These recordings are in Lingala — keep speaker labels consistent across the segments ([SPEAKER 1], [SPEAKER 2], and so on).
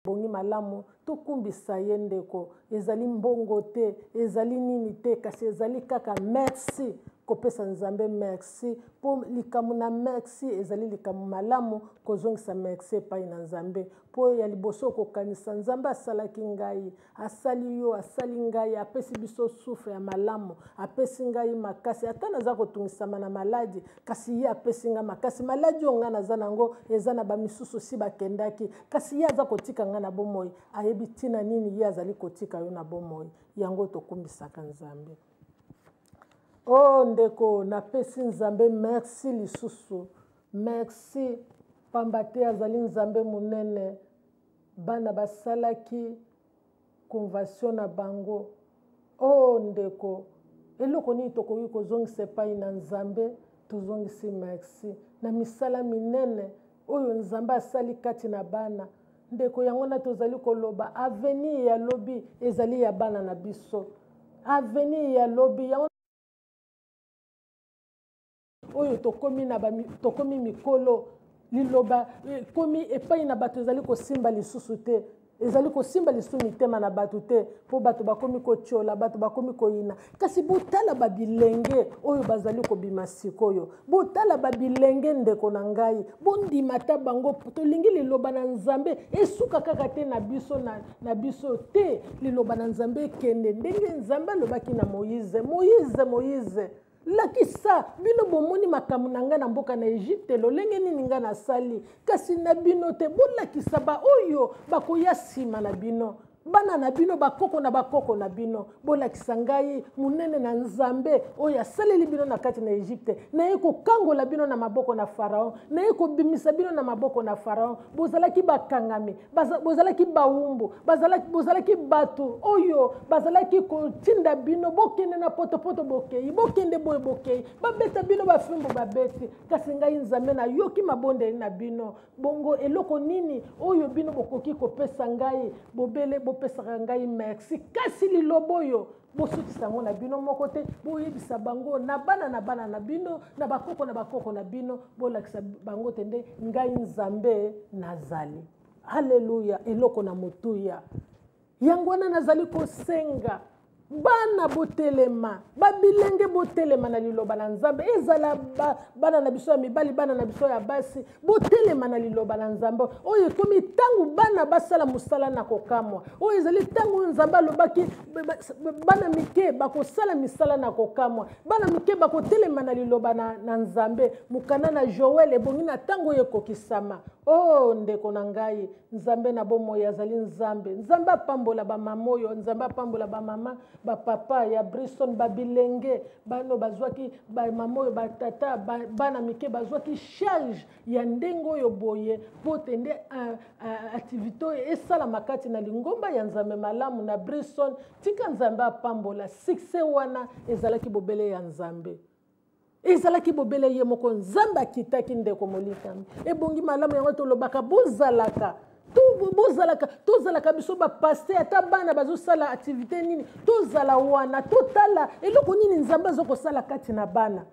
[SPEAKER 1] Bongi malamu tokumbisa ye ndeko ezali mbongo te ezali nini te kasi ezali kaka merci kopesa nzambe merci mpo likambo na merci ezali likambo malamu kozongisa merci epai na nzambe mpo ya liboso okokanisa nzambe asalaki ngai asali yo asali ngai apesi biso souffle ya malamu apesi ngai makasi ata naza kotungisama na maladi kasi ye apesi ngai makasi maladi oyo ngai naza na yango eza na bamisusu si bakendaki kasi ye aza kotika ngai na bomoi ayebi ntina nini ye azali kotika yo na bomoi yango tokumbisaka nzambe o oh, ndeko napesi nzambe merci lisusu merci pamba te azali nzambe monene Bana basalaki convention na bango. Oh ndeko, eloko nini tokoki kozongisa epai na Nzambe? Tozongisi merci na misala minene oyo Nzambe asali kati na bana. Ndeko, yango wana tozali koloba avenir ya lobi ezali ya bana na biso. Avenir ya lobi yango oyo tokomi na ba, tokomi mikolo liloba ekomi epai na bato ezali kosimba lisusu te ezali kosimba lisusu mitema na bato te mpo bato bakomi kotyola bato bakomi koyina kasi botala babilenge oyo bazali kobima sikoyo botala babilenge ndeko na ngai bondima ata bango tolingi liloba na nzambe esuka kaka te na biso na, na biso te liloba na nzambe ekende ndenge nzambe alobaki na moize moize moize Lakisa bino bomoni makambo na ngai na mboka na Egypte, lolenge nini ngai nasali, kasi na bino te. Bolakisa baoyo bakoya nsima na bino, bana na bino, bakoko na bakoko na bino. Bolakisa ngai monene na Nzambe oyo asaleli bino na kati na Egypte. Naye kokangola bino na maboko na Farao, naye kobimisa bino na maboko na Farao. Bozalaki bakangami, bozalaki bawumbu, bozalaki bato oyo bazalaki kotinda bino bokende na potopoto, bokei, bokende boye, bokei, babeta bino bafimbo, babeti. Kasi ngai Nzambe nayoki mabondeli na bino. Bongo eloko nini oyo bino bokoki kopesa ngai? Bobele bopesaka ngai merci, kasi liloba oyo bosukisa yango na bino moko te, boyebisa bango na bana na bana na bino, na bakoko na bakoko na bino, bolakisa bango te nde ngai Nzambe nazali. Aleluya, eloko na motuya. Yango wana nazali kosenga bana botelema, babilenge botelema na liloba na Nzambe. Ezala bana na biso ya mibali, bana na biso ya basi, botelema na liloba na Nzambe. Oyo ekomi ntango bana basala mosala na kokamwa. Oyo ezali ntango oyo Nzambe alobaki bana mike bakosala misala na kokamwa, bana mike bakotelema na liloba na Nzambe. Mokanda na Joel ebongi na ntango oyo ekokisama. Oh ndeko na ngai, Nzambe na bomoi azali Nzambe. Nzambe apambola bamama oyo, Nzambe apambola bamama, bapapa ya Bristol, babilenge, bano bazwaki bamama oyo, batata, bana mike bazwaki charge ya ndenge oyo boye mpo te nde activité oyo esalama kati na lingomba ya Nzambe malamu na Bristol. Tika Nzambe apambola succès wana ezalaki bobele ya Nzambe. Ezalaki bobele ye moko Nzambe akitaki. Ndeko molingami, ebongi malamu yango tolobaka bozalaka bozalaka tozalaka biso bapaster, ata bana bazosala activité nini, tozala wana totala eloko nini Nzambe aza kosala kati na bana,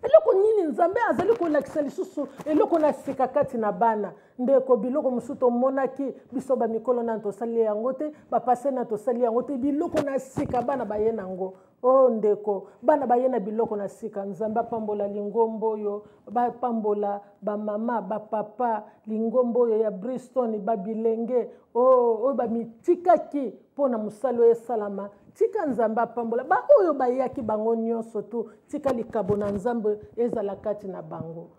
[SPEAKER 1] eloko nini Nzambe azali kolakisa lisusu eloko na sika kati na bana. Ndeko, biloko mosusu tomonaki biso bamikolo nanu tosali yango te, bapaster nanu tosali yango te, biloko na sika bana baye nango. Oh ndeko, bana baye na biloko na sika. Nzambe apambola lingomba oyo, bapambola bamama, bapapa, lingomba oyo ya Bristol, babilenge oh, oyo bamitikaki mpo na mosala oyo esalama. Tika Nzambe apambola baoyo bayaki bango nyonso tu. Tika likabo na Nzambe ezala kati na bango.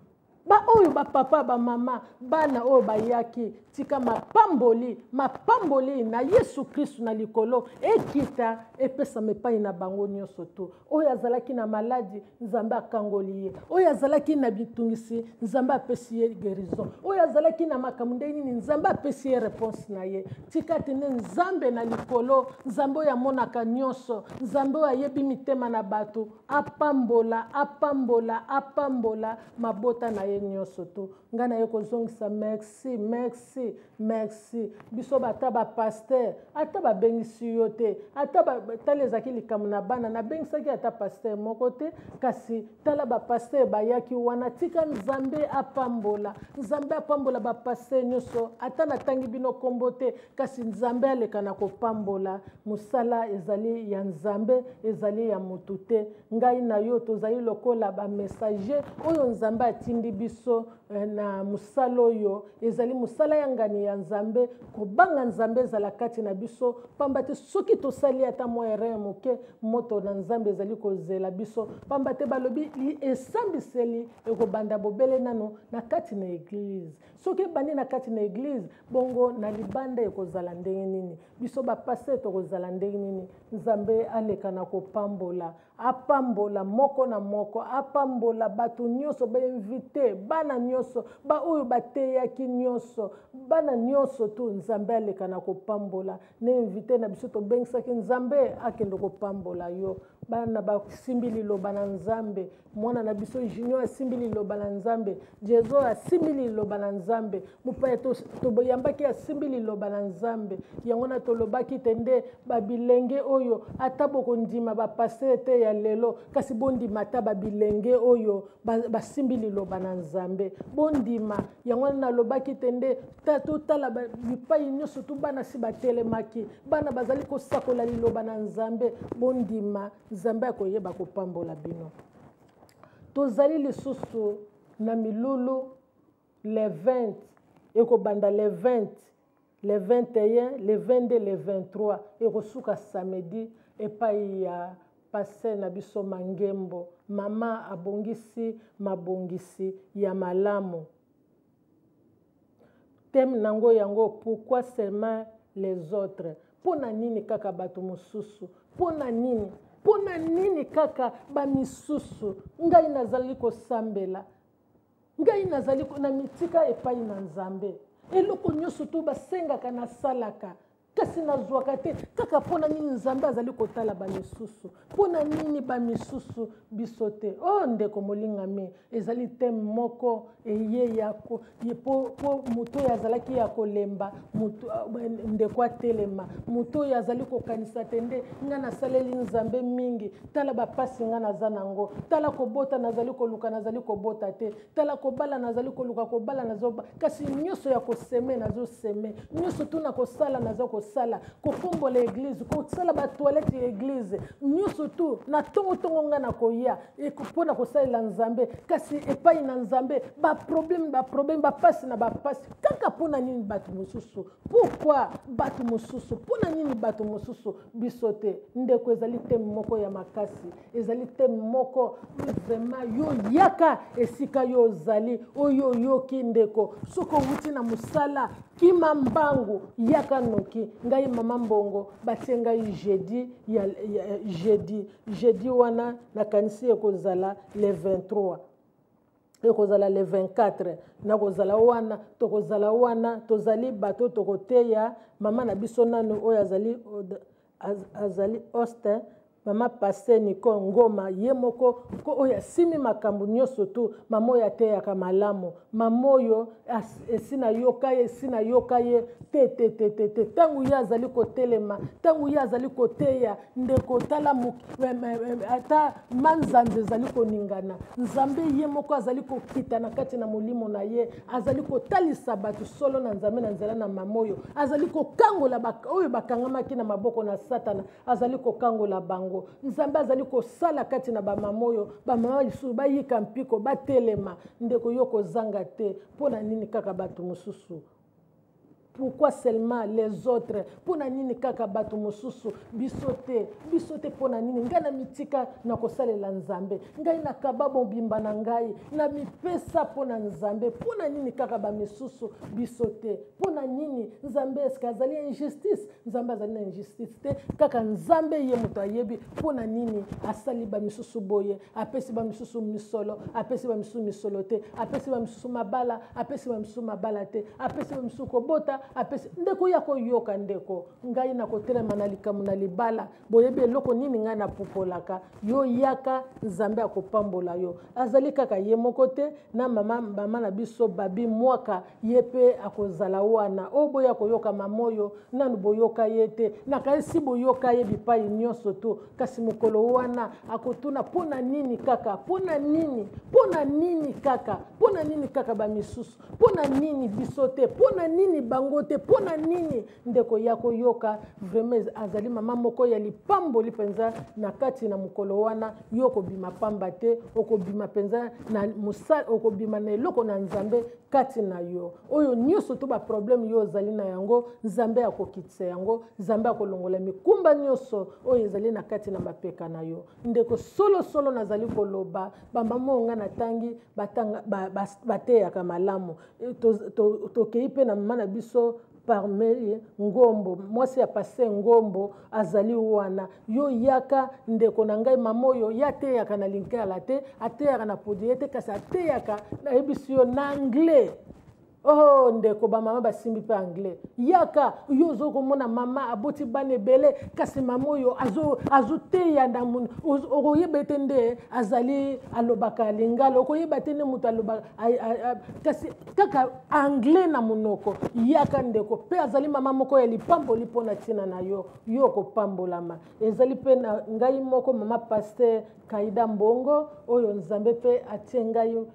[SPEAKER 1] Baoyo bapapa, bamama, bana oyo bayaki, tika mapamboli, mapamboli na Yesu Kristu na likolo ekita epesama epai na bango nyonso tu. Oyo azalaki na maladi, Nzambe akangoli ye. Oyo azalaki na bitungisi, Nzambe apesi ye guérison. Oyo azalaki na makambo ndenge nini, Nzambe apesi ye réponse na ye. Tika te nde Nzambe na likolo, Nzambe oyo amonaka nyonso, Nzambe oyo ayebi mitema na bato, apambola, apambola, apambola mabota na ye. ye nyonso tu. Ngai naye kozongisa merci, merci, merci. Biso ata bapasteur, ata babengisi yo te, ata tala ezalaki likambo na bana, nabengisaki ata pasteur moko te, kasi tala bapasteur bayaki wana. Tika Nzambe apambola, Nzambe apambola bapasteur nyonso, ata natangi bino kombo te, kasi Nzambe aleka na kopambola. Mosala ezali ya Nzambe, ezali ya motu te. Ngai na yo tozali lokola bamessager oyo Nzambe atindi biso na mosala oyo ezali mosala ya ngani ya Nzambe. Kobanga Nzambe ezala kati na biso, pamba te soki tosali ata mwa erreur moke, moto na Nzambe ezali kozela biso, pamba te balobi esambiseli ekobanda bobele nano na kati na eglise. Soki ebandi na kati na eglise, bongo na libanda ekozala ndenge nini? Biso bapasteur tokozala ndenge nini? Nzambe aleka na kopambola, apambola moko na moko, apambola bato nyonso, bainvite bana nyonso, baoyo bateyaki nyonso, bana nyonso tu. Nzambe aleka na kopambola na invité na biso tobengisaki. Nzambe akende kopambola yo. Bana basimbi liloba na Nzambe. Mwana na biso Junior asimbi liloba na Nzambe, Jezo asimbi liloba na Nzambe, mopaya toyambaki asimbi liloba na Nzambe. Yango na tolobaki te nde babilenge oyo, ata bokondima bapasteur te ya lelo, kasi bondima ata babilenge oyo basimbi liloba na Nzambe, bondima yango. Wana nalobaki te nde totala bipai nyonso tu, bana si batelemaki, bana bazali kosakola liloba na Nzambe. Bondima, Nzambe akoyeba kopambola bino. Tozali lisusu na milulu le 20, ekobanda le 20, le 21, le 22, le 23, ekosuka samedi epai ya pasteur na biso Mangembo. Mama abongisi mabongisi ya malamu. Thème nango yango: pourquoi seulement les autres? Mpo na nini kaka bato mosusu? Mpo na nini? Mpo na nini kaka bamisusu? Ngai nazali kosambela, ngai nazali na mitika epai na Nzambe. Eloko nyonso to basengaka nasalaka, kasi nazwaka te. Kaka mpo na nini Nzambe azali kotala bamisusu? Mpo na nini bamisusu, biso te? O oh, ndeko molingami, ezali thème moko eye ya po moto oyo azalaki ya kolemba, moto, ndeko atelema. Moto oyo azali kokanisa te nde ngai nasaleli Nzambe mingi, tala bapasi ngai naza nango, tala kobota nazali koluka, nazali kobota te, tala kobala nazali koluka kobala, nazoba, kasi nyonso ya kosemer nazosemer, nyonso tuna kosala naza kosala, kokombola église, kosala batoilette ya église, nyonso tu na ntongotongo ngai na koya mpona kosalela Nzambe, kasi epai na Nzambe baproblème, baproblème, bapasi na bapasi kaka. Mpona nini bato mosusu? Pourquoi bato mosusu? Mpona nini bato mosusu, biso te? Ndeko, ezali thème moko ya makasi, ezali thème moko vraiment. Yo yaka esika yo ozali, oyo oyoki ndeko, soki owuti na mosala, kima mbangu, yaka noki. Ngai mama Mbongo batie ngai jeudi ya jeudi. Jeudi wana nakanisi ekozala le 23, ekozala le 24. Nakozala wana, tokozala wana, tozali bato tokoteya. Mama na biso nano oyo azali hoste, mama pasteur Nico Ngoma ye moko ko oyo asimi makambo nyonso tu. Mama oyo ateyaka malamu, mama oyo esi nayoka ye, esi nayoka ye te te te te te. Ntango ye azali kotelema, ntango ye azali koteya, ndeko, tala, ata manzanza ezali koningana. Nzambe ye moko azali kokita na kati na molimo na ye, azali kotalisa bato solo na Nzambe na nzela na mama oyo. Azali kokangola oyo bakangamaki na maboko na Satana, azali kokangola bango. Nzambe azali kosala kati na bamama oyo. Bamama lisusu bayika mpiko, batelema. Ndeko, yo kozanga te. Mpo na nini kaka bato mosusu? Pourquoi seulement les autres? Mpo na nini kaka bato mosusu, biso te, biso te? Mpo na nini? Ngai na mitika na kosalela Nzambe, ngai nakaba mobimba na ngai, na mipesa mpo na Nzambe. Mpo na nini kaka bamisusu, biso te? Mpo na nini? Nzambe eske azali injustice? Nzambe azali na injustice te. Kaka Nzambe ye moto ayebi mpo na nini asali bamisusu boye. Apesi bamisusu misolo, apesi bamisusu misolo te, apesi bamisusu mabala, apesi bamisusu mabala te, apesi bamisusu kobota. apesi ndeko ya koyoka. Ndeko, ngai nakotelema na likambo na libala. Boyebi eloko nini ngai napupolaka? Yo yaka, Nzambe akopambola yo. Azali kaka ye moko te, na mama, mama na biso Babi Mwaka, ye mpe akozala wana. Oyo boya koyoka mama oyo, nanu boyoka ye te. Nakanisi boyoka ye bipai nyonso tu, kasi mokolo wana akotuna mpo na nini kaka, mpo na nini, mpo na nini kaka, mpo na nini kaka bamisusu, mpo na nini biso te, mpo na nini bango te, mpo na nini. Ndeko, ya koyoka vraiment, azali mama moko ya lipamboli mpenza na kati na mokolo wana. Yo okobima pamba te, okobima mpenza na mosala, okobima na eloko na Nzambe kati na yo. Oyo nyonso to baproblème yo ozali na yango, Nzambe akokitisa yango, Nzambe akolongola mikumba nyonso oyo ezali na kati na mapeka na yo. Ndeko, solosolo nazali koloba, bamama oyo ngai natangi bateyaka malamu. Tokei mpe na mama na biso Parmeli Ngombo, mwasi ya Paster Ngombo, azali wana. Yo yaka, ndeko na ngai. Mama oyo ye ateyaka na linkala te, ateyaka na podie te, kasi ateyaka, nayebisi yo, na anglais. Oh ndeko, bamama basimbi mpe anglais. Yaka yo, ozo komona mama aboti bana ebele, kasi mama oyo azoteya na okoyeba ete nde azali alobaka lingala, okoyeba te nde moto alobaka, kasi kaka anglais na monoko. Yaka ndeko, mpe azali mama moko ya lipamboli mpo na ntina na yo, yo okopambolama. Ezali mpe na ngai moko, mama Paster Kaida Mbongo, oyo Nzambe mpe atie ngai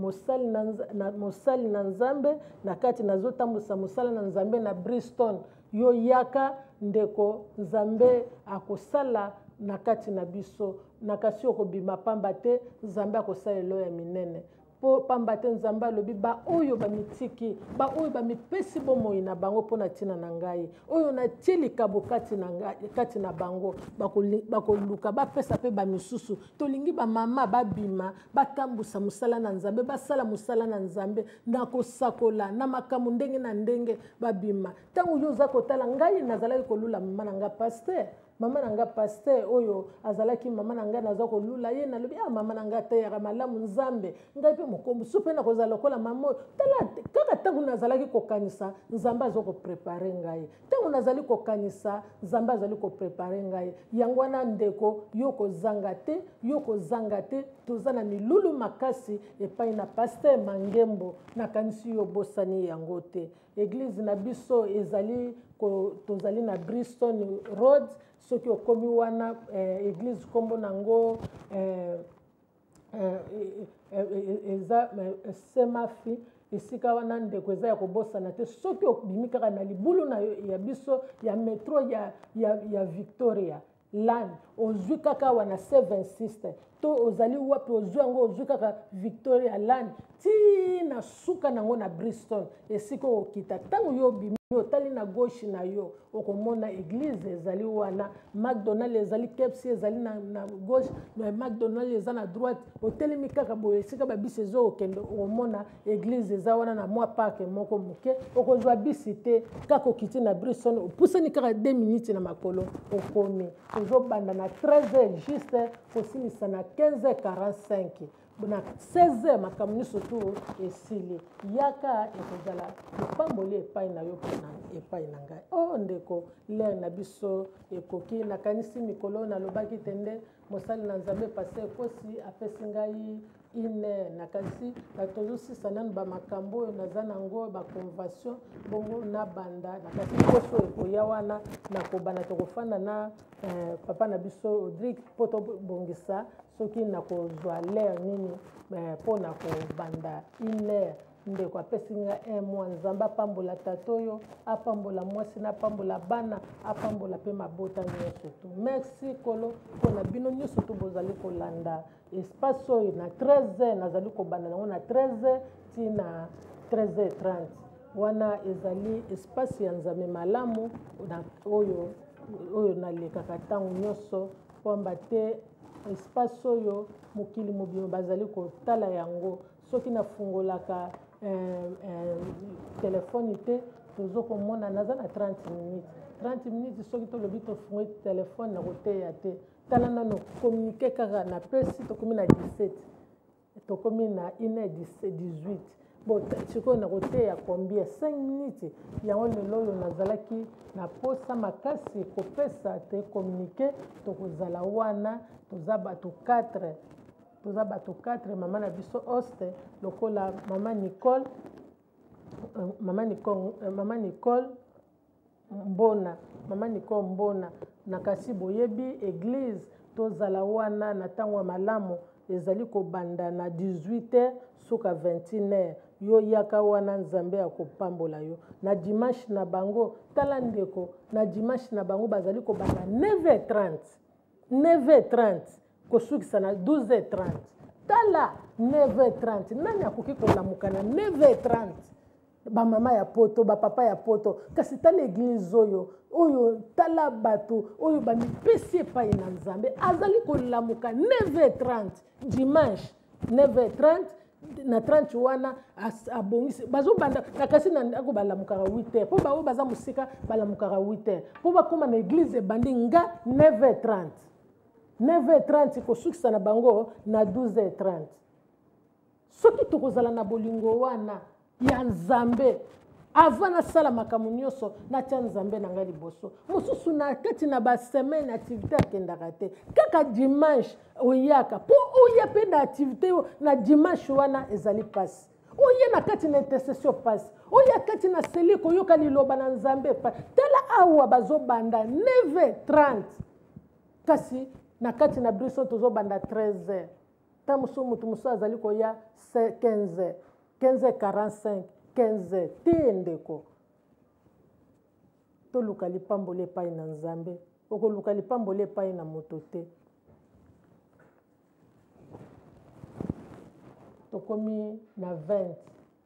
[SPEAKER 1] mosali na, na, mosali na Nzambe na kati, nazotambwisa mosala na Nzambe na Bristol. Yo yaka ndeko, Nzambe akosala na kati na biso na kasi okobima pamba te. Nzambe akosala elo ya minene, mpo pamba te Nzambe alobi: baoyo bamitiki, baoyo bamipesi bomoi na bango mpo na ntina na ngai, oyo natie likabo kati na, ngai, kati na bango, bakoluka bapesa mpe bamisusu. Tolingi bamama babima, batambusa mosala na Nzambe, basala mosala na Nzambe na kosakola na makambo ndenge na ndenge, babima. Ntango yo oza kotala ngai, nazalaki kolula mama na ngai paster, mama na ngai paster oyo azalaki mama na ngai, naza kolula ye, nalobi: ah, mama na ngai ateyaka malamu, Nzambe, ngai mpe mokombo su mpe nakozala lokola mama oyo. Tala kaka, ntango nazalaki kokanisa, Nzambe aza koprépare ngai. Ntango nazali kokanisa, Nzambe azali koprépare ngai. Yango wana ndeko, yo kozanga te, yo kozanga te. Toza na milulu makasi epai na Paster Mangembo, nakanisi yo obosani yango te. Église na biso ezali tozali na Bristol Road. Soki okomi wana, église nkombo nango eza Semafi. Esika wana ndeko eza ya kobosana te. Soki obimi kaka na libulu na ya biso ya metro ya Victoria Line, ozwi kaka awa na 76 to ozali wapi, ozwi yango, ozwi kaka Victoria Line ti na suka nango na Bristol. Esika okokita, ntango yo obimi, otali na gauche na yo, okomona église ezali wana. McDonald ezali, KFC ezali na gauche, McDonald eza na droite. Otelemi kaka boye, esika babisi ezokokende, okomona église eza wana na mwa parc moko moke. Okozwa bisi te, kaka okiti na Bristol, opusani kaka 2 minutes na makolo, okomi. Tozobanda na 13 heures juste, kosilisa na 15h45. Na 16 heures makambo nyonso tu esili. Yaka, ekozala lipamboli epai na yo mpona epai na ngai. O oh, ndeko, l'heure na biso ekoki. Nakanisi mikolo nalobaki te nde mosali na Nzambe Paster Ekosi apesi ngai une. Nakanisi tozosisa nanu bamakambo oyo naza nango, baconvention, bongo nabanda. Nakasi poso ekoya wana nakobanda, tokofanda na papa na biso Audric mpo tobongisa soki nakozwa l'heure nini mpo na kobanda une heure. Ndeko apesi nga un mois. Nzambe apambola tata oyo, apambola mwasi na apambola bana, apambola mpe mabota nyonso tu. Merci kolo mpona bino nyonso tu bozali kolanda espace oyo na 13 heures. Nazali kobanda yango na 13 heures ti na 13 heures 30. Wana ezali espace ya Nzambe malamu na oyo nalekaka ntango nyonso, pamba te espace oyo mokili mobima bazali kotala yango. Soki nafungolaka telefone te, tozokomona naza na 30 minutes, 30 minutes. Soki tolobi tofungoli telefone, nakoteya te. Tala nano communiqué kaka napesi, tokomi na 17, tokomi na 1h18. Bon, sikoyo nakoteya combien? 5 minutes. Yango lelo oyo nazalaki na posa makasi kopesa te communiqué. Tokozala wana, toza bato 4, toza bato 4. Mama na biso hoste lokola mama Nicole, mama Nicole, mama Nicole Mbona, mama Nicole Mbona. Na kasi boyebi église, tozala wana na ntango ya malamu, ezali kobanda na 18h suka 21h. Yo yaka wana, Nzambe akopambola yo. Na dimanche na bango, tala ndeko, na dimanche na bango bazali kobanda 9h30, 9h30 kosukisa na 12h30. Tala 9h30, nani akoki kolamuka na 9h30? Bamama ya poto, bapapa ya poto. Kasi tala église oyo, oyo tala bato oyo bamipesi epai na Nzambe, azali kolamuka 9h30 dimanche, 9h30 na 30 wana abongisi, bazobanda na kasi na ndako balamukaka 8h, mpo baoyo baza mosika balamukaka 8h mpo bakóma na église ebandi nga 9h30, 9h30 kosukisa na bango na 12h30. Soki tokozala na bolingo wana ya Nzambe, avant nasala makambo nyonso, natia Nzambe na ngai liboso. Mosusu na kati na basemaine activité akendaka te, kaka dimanche oyaka. Mpo oya mpe na activité na dimanche wana ezali mpasi. Oye na kati na intercession mpasi, oya kati na seli koyoka liloba na Nzambe mpasi. Tala awa bazobanda 9h30, kasi na kati na biso tozobanda 13h. Ntango mosusu moto mosusu azali koya 15h, 15h45, 15h te. Ndeko, toluka lipamboli epai na Nzambe, okoluka lipamboli epai na moto te. Tokomi na 20,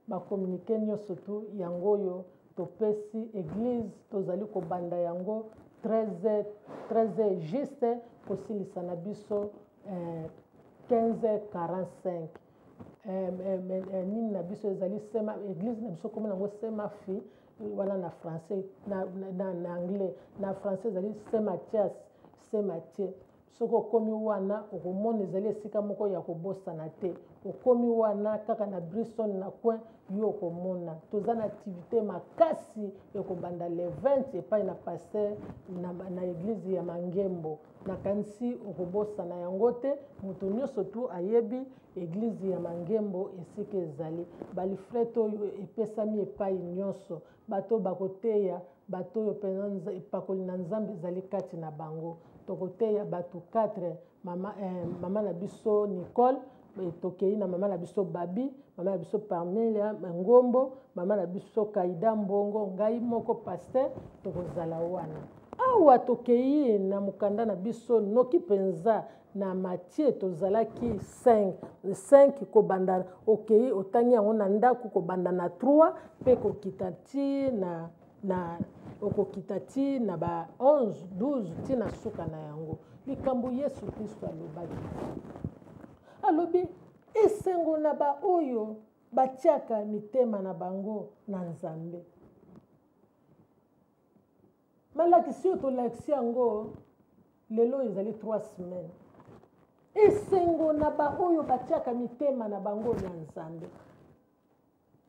[SPEAKER 1] bacommuniqué nyonso tu yango oyo topesi. Église tozali kobanda yango 13, 13 juste, kosilisa na biso 15h45. Nini na biso ezali sema, église na biso komona yango Semafi wana na français, na anglais, na français ezali Saint Mathias, Saint Mathieu. Soki okomi wana, okomona ezali esika moko ya kobosana te. Okomi wana kaka na Bristol na coin, yo okomona toza na activité makasi ekobanda le 20 epai na pasteur na église ya Mangembo. Nakanisi okobosana yango te. Moto nyonso tu ayebi église ya Mangembo esika ezali. Baleaflet oyo epesami epai nyonso, bato bakoteya, bato oyo mpenza epakoli na Nzambe ezali kati na bango. Tokoteya bato 4: mama na biso Nicole, tokei na mama na biso Babi, mama na biso Parmelia Ngombo, mama na biso Kaida Mbongo, ngai moko pasteur. Tokozala wana. Awa tokei na mokanda na biso noki mpenza na Matthieu, tozalaki 5, 5 kobanda, okei otangi yango na ndako, kobanda na 3 mpe kokita ti na okokita ti na ba 11, 12, ti na suka na yango. Likambo Yesu Kristo alobaki, alobi: esengo na baoyo batiaka mitema na bango na Nzambe. Malakisi oyo tolakisi yango lelo ezali 3 semaines. Esengo na baoyo batiaka mitema na bango na Nzambe.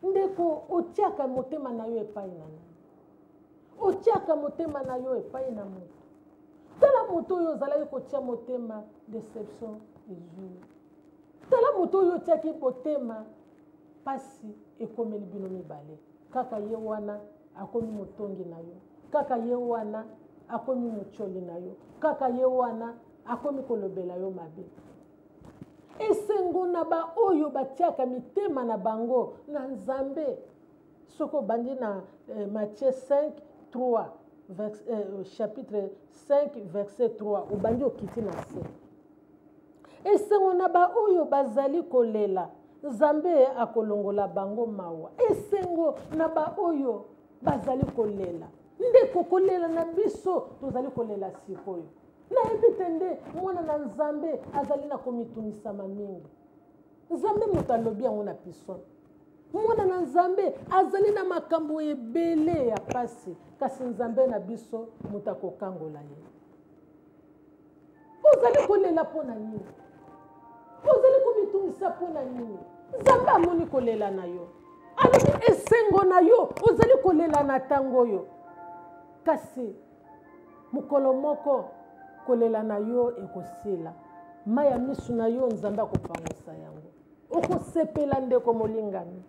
[SPEAKER 1] Ndeko, otiaka motema na yo epai na nani? Otiaka motema na yo epai na moto? Tala moto oyo ozalaki kotia motema, déception ezwi. Tala moto oyo otiaki motema, mpasi ekomeli bino mibale. Kaka ye wana akomi motongi na yo, kaka ye wana akomi motioli na yo, kaka ye wana akomi kolobela yo mabe. Esengo na baoyo batiaka mitema na bango na Nzambe. Soki obandi na Matthieu 5 3 chapitre 5 verset 3, obandi okiti na se. Esengo na baoyo bazali kolela, Nzambe akolongola bango mawa. Esengo na baoyo bazali kolela. Ndeko, kolela na biso tozali kolela sikoyo, nayebi te nde mwana na Nzambe azali na komitunisama mingi. Nzambe moto alobi yango na pison. Mwana na Nzambe azali na makambo ebele ya pasi, kasi Nzambe na biso moto akokangola ye. Ozali kolela mpo na nini? Ozali komitungisa mpo na nini? Nzambe amoni kolela na yo. Alobi esengo na yo ozali kolela na ntango oyo, kasi mokolo moko kolela na yo ekosila. Mai ya miso na yo Nzambe akopangusa yango, okosepela. Ndeko molingami,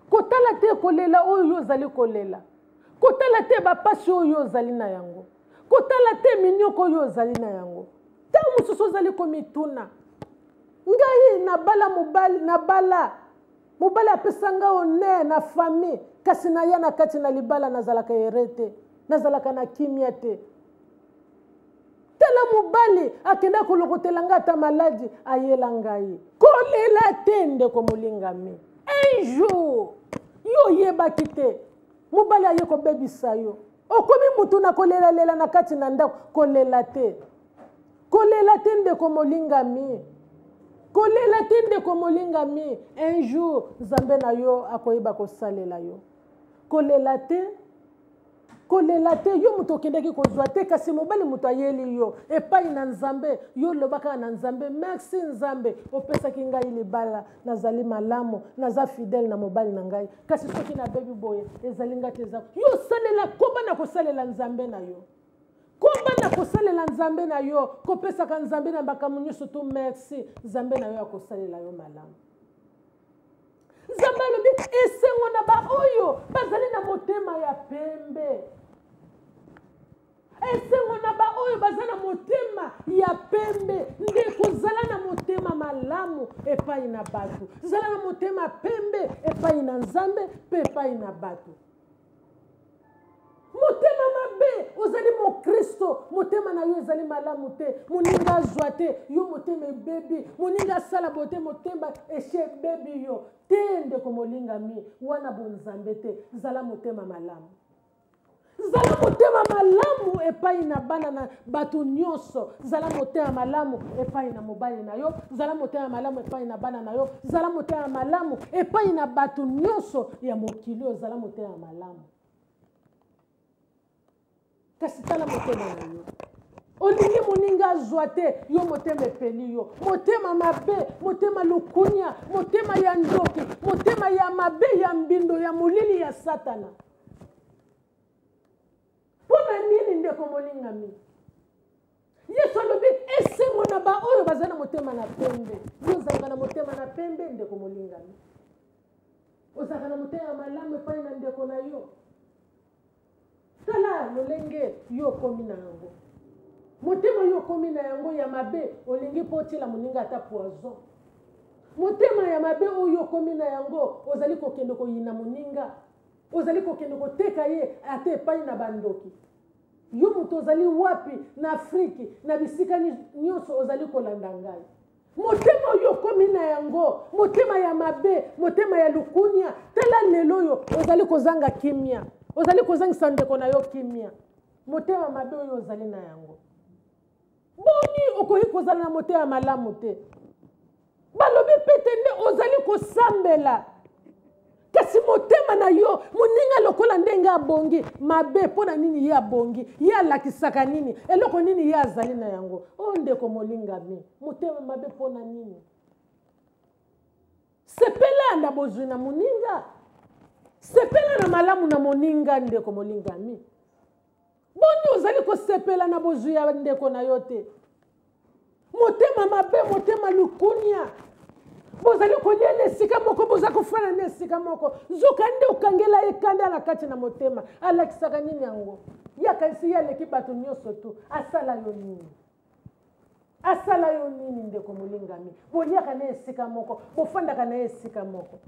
[SPEAKER 1] kotala te kolela oyo yo ozali kolela, kotala te bapasi oyo ozali na yango, kotala te minyoko oyo ozali na yango. Ntango mosusu ozali komituna, ngai nabala mobali, nabala mobali apesa ngai honneur na famille, kasi naya na kati na libala nazalaka ere te, nazalaka na kimia te. Tala mobali akenda kolokotela ngai ata maladi ayela ngai. Kolela te ndeko molingami, un jour yo oyebaki te mobali aye kobebisa yo, okomi mutu na kolelalela na kati na ndako. Kolela te, kolela te ndeko molingami, kolela te ndeko molingami. Un jour Nzambe na yo akoyeba kosalela yo. Kolela te, kolela te. Yo moto okendaki kozwa te, kasi mobali moto ayeli yo epai na Nzambe. Yo loba kaka na Nzambe, merci Nzambe, opesaki ngai libala, nazali malamu, naza fidèle na mobali na ngai, kasi soki nabebi boye ezali ngai te, eza yo. Osalela, koba na kosalela Nzambe na yo, koba na kosalela Nzambe na yo, kopesaka Nzambe na makambo nyonso tu merci. Nzambe na yo akosalela yo malamu. Nzambe alobi esengo na baoyo bazali na motema ya pembe, esengo na baoyo baza na motema ya pembe. Ndeko, zala na motema malamu epai na bato, zala na motema pembe epai na Nzambe mpe epai na bato. Motema mabe, ozali mokristo, motema na yo ezali malamu te, moninga azwa te, yo motema ebebi, moninga asala boye te, motema eshe ebebi yo te. Ndeko molingami, wana bonzambe te. Zala motema malamu, zala motema malamu epai na bana na bato nyonso, zala motema malamu epai na mobali na yo, zala motema malamu epai na bana na yo, zala motema malamu epai na bato nyonso ya mokili oyo, zala motema malamu. Kasi tala motema na yo, olingi moninga azwa te, yo motema epeli yo, motema mabe, motema lukunya, motema ya ndoki, motema ya mabe, ya mbindo, ya molili ya Satana. Mpo na nini ndeko molingami? Yesu alobi esengo na baoyo baza na motema na pembe. Yo ozalaka na motema na pembe ndeko molingami? Ozalaka na motema malamu epai na ndeko na yo? Tala lolenge yo okomi na yango, motema yo okomi na yango ya mabe, olingi mpo otiela moninga ata poison. Motema ya mabe oyo okomi na yango, ozali kokende koyina moninga, ozali kokende koteka ye ata epai na bandoki. Yo moto ozali wapi na Afriki, na bisika nyonso ozali kolanda ngai, motema oyo okomi na yango, motema ya mabe, motema ya lukunia, tala lelo oyo ozali kozanga kimia, ozali kozangisa ndeko na yo kimia. Motema mabe oyo ozali na yango, boni okoki kozala na motema malamu te? Balobi pete nde ozali kosambela, kasi motema na yo moninga lokola ndenge abongi mabe, mpo na nini ye abongi? Ye alakisaka nini? Eloko nini ye azali na yango? O ndeko molingami, motema mabe mpo na nini? Sepela na bozwi na moninga, sepela na malamu na moninga. Ndeko molingami, boni ozali kosepela na bozwi ya ndeko na yo te? Motema mabe, motema lukunia, bozali kolia na esika moko, boza kofanda na esika moko, nzoka nde okangela ye kanda na kati na motema. Alakisaka nini yango? Ye akanisi ye aleki bato nyonso tu. Asala yo nini? Asala yo nini ndeko molingami? Boliaka na esika moko, bofandaka na esika moko,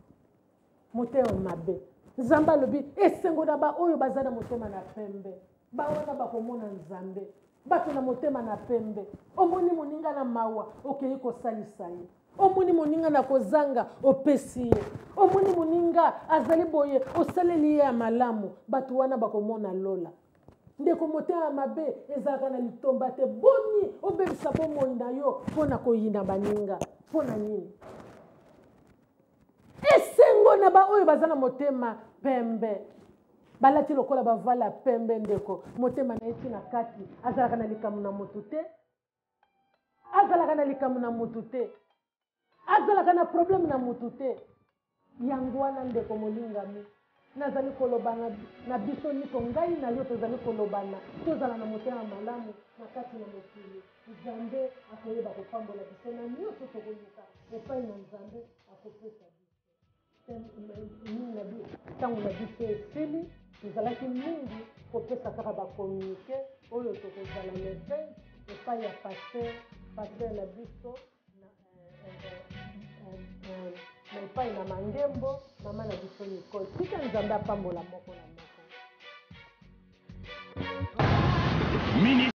[SPEAKER 1] motema mabe. Nzambe alobi esengo na baoyo baza na motema na pembe, bawana bakomona Nzambe. Bato na motema na pembe, omoni moninga na mawa, okei kosalisa ye, omoni moninga na kozanga, opesi ye, omoni moninga azali boye, osaleli ye ya malamu, bato wana bakomona lola. Ndeko, motema mabe ezalaka na litomba te. Boni obebisa bomoi na yo mpo na koyina baninga? Mpo na nini? Esengo na baoyo baza na motema pembe, balati lokola bavala pembe. Ndeko, motema na ye ti na kati, azalaka na likambo na motu te, azalaka na likambo na motu te, azalaka na problème na motu te. Yango wana, ndeko molingami, nazali koloba na, na biso nyonso, ngai na yo tozali kolobana, tozala na motema malamu na kati na mokili. Nzambe akoyeba kopambola biso na nyonso tokoluka epai na Nzambe, akopesa biso. Ntango na biso esili, tozalaki mingi kopesa kaka bacommuniqué oyo tokozala le 20 epai ya pasteur, pasteur na biso na, na epai na Mangembo, mama na biso Nicole. Tika Nzambe apambola moko na moko.